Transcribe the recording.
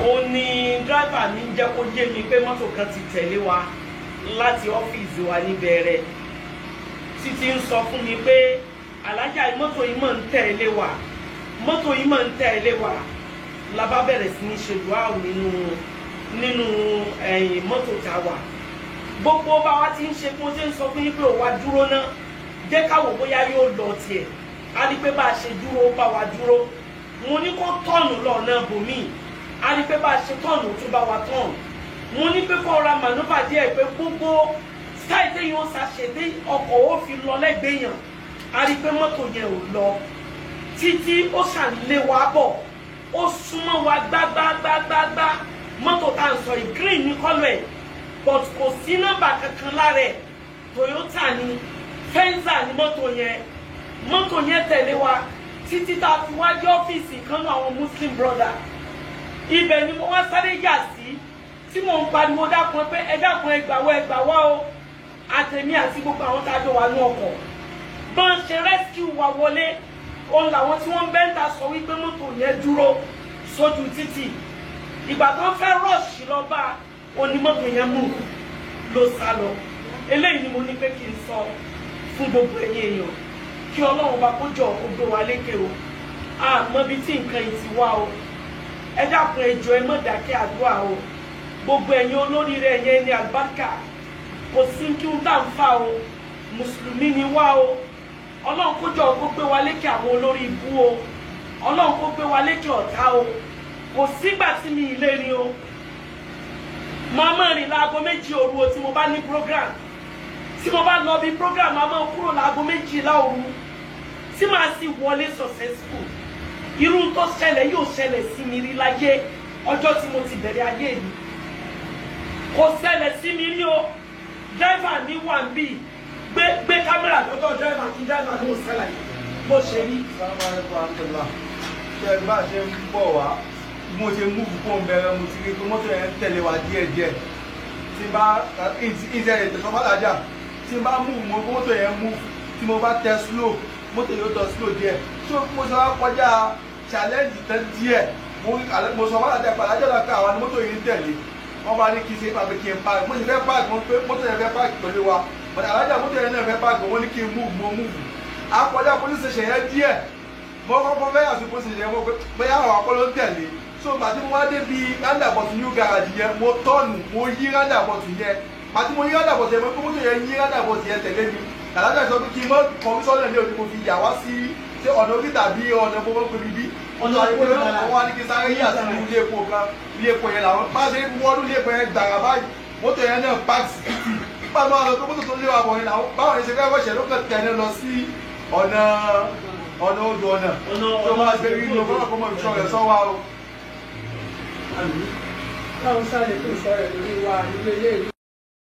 Òun ni driver mi ń jẹ́ kó yé mi pé mọ́tò kan ti tẹ̀lé wa láti ọ́fíìsì wa níbẹ̀rẹ̀, títí ń sọ fún mi pé alájà, mọ́tò yìí mọ̀ ń tẹ̀lé wa, mọ́tò yìí mọ̀ ń tẹ̀lé wa. La bá bẹ̀rẹ̀ sí ní ṣe dùá nínú ẹ̀yìn mọ́tò tá a wà. Gbogbo bá wa ti ń ṣe, kó ṣe ń sọ fún yín pé ó wá dúró náà, jẹ́ káwọ́ bóyá yóò lọ tiẹ̀. A rí pé bá a ṣe dúró, ó bá wa dúró. Mo ní kó turn lọ́nà bòmíì, a rí pé bá a ṣe turn, ó tún bá wa turn. Mo ní pé kó ra maneuver díẹ̀, pé gbogbo style téèyàn ó ṣàṣe dé ọkọ̀ ó fi lọ lẹ́gbẹ̀ẹ́ yàn. A rí pé mọ́tò yẹn ò lọ títí, ó ṣàlé wa bọ̀, ó súnmọ́ wa gbágbágbágbá. Mọ́tò tá à ń sọ yìí, green ní colour ẹ̀, but kò sí nọ́mbà kankan lára ẹ̀. Toyota ni, Venza ni mọ́tò yẹn. Mọ́tò yẹn tẹ̀lé wa títí tá a fi wá dé ọ́fíìsì kan náà, àwọn Muslim Brother. Ibẹ̀ ni mo wá sáré yà sí tí mò ń pariwo, "Dákun, pé ẹ dákun, ẹ gbà wá, ẹ gbà wá o." Àtẹ̀mí àti gbogbo àwọn tá a jọ wà ní ọkọ̀, bọ́n ṣe rescue wa wọlé, òun làwọn tí wọ́n ń bẹ́ńtà sọ wípé mọ́tò yẹn dúró sójú títì. Ìgbà tó ń fẹ́ rush lọ bá onímọ́tò yẹn mú ló sá lọ. Eléyìí ni mo ní pé kí n sọ fún gbogbo ẹ̀yin èèyàn, kí Ọlọ́run bá kó jọ kó gbé wa lékè o. Àmọ́ ibi tí nǹkan yìí ti wá o, ẹ dákun, ẹ jọ̀ọ́, ẹ má dákẹ́ àdúrà o. Gbogbo ẹ̀yin olóríire, ẹ̀yin ẹni àlùbáríkà, kò sí kí n tá n fa o. Mùsùlùmí ni wá o. Ọlọ́run kó jọ kó gbé wa lékè àwọn olórí ibú o. Ọlọ́run kó gbé wa lékè ọ̀tá o. Kò sígbà tí mi ì lè rìn o. Máa máa rìn láago 2 òru o. Tí mo bá ní program, tí mo bá lọ bí program, máa máa kúrò láago 12 òru, tí màá sì wọlé successful. Irú tó ṣẹlẹ̀ yóò ṣẹlẹ̀ sí mi rí láyé ọjọ́ tí mo ti bẹ̀rẹ̀ ayé mi, kò ṣẹlẹ̀ sí mi rí o. Driver mi wà ń bì, gbé gbé camera lọ́dọ̀ driver, kí driver ló ṣàlàyé bó ṣe rí. Assalamu alaikum warahmatullah. Ṣe ẹ bá ṣe ń bọ̀ wá, bí mo ṣe move kó ń bẹ̀rẹ̀, mo ti rí pé mọ́tò yẹn ń tẹ̀lé wa díẹ̀díẹ̀. Tí n bá ìṣẹ̀lẹ̀ tẹ̀sán bá dájà, tí n bá move, mo mọ́tò yẹn move. Tí mo bá tẹ slow, mọ́tò yóò tọ slow díẹ̀. So mo ṣe wá kọjá Challenge tán díẹ̀, mo sọ fún alájà pé alájà náà pé àwọn ni mọ́tò yìí ń tẹ̀lé. Wọ́n bá ní kí n ṣe pàpẹ́ kí n park. Mo sì fẹ́ park, mo pé mọ́tò yẹn fẹ́ park pẹ̀lú wa, but alájà mọ́tò yẹn náà fẹ́ park, wọ́n ní kí n move. Mo move, akọjá police station yẹn díẹ̀. Mo kọ́kọ́ fẹ́ yà sí police station yẹn, mo pé bóyá àwọn akọ́ ló ń tẹ̀lé. So gbàtí mo wá débi roundabout new garage yẹn, mo turn, mo yí roundabout yẹn. Gbàtí mo yí roundabout yẹn, mo pé mọ́tò yẹn yí roundabout yẹn tẹ̀lé mi. Alájà sọ pé kí n mọ́ kọmísọ́nà ní òní, mo fi yà wá sí ṣé ọ̀nà orí tàbí ọ̀nà gbogbo pé bíbí ọ̀nà wọ́n wá ní kí n sáré yà sí ilé epo kan. Ilé epo yẹn làwọn bá ṣe wọ́ọ́dún ilé epo yẹn gbàrà báyìí, mọ́tò yẹn náà park sí títì. Nígbà tó wà lọ pé mọ́tò tó lé wa bọ̀ yẹn làwọn báwọn yẹn ṣe fẹ́ wọ́ṣẹ̀ ló kàn tẹ̀lé lọ sí ọ̀nà odò ọ̀nà tó máa ṣe rí inú kọ́nà kọ́mọ ìṣọ́ rẹ̀ sọ́wọ́ o. Láwọn sáré kó sọ rẹ̀ lórí wa nílé ilé ìlú.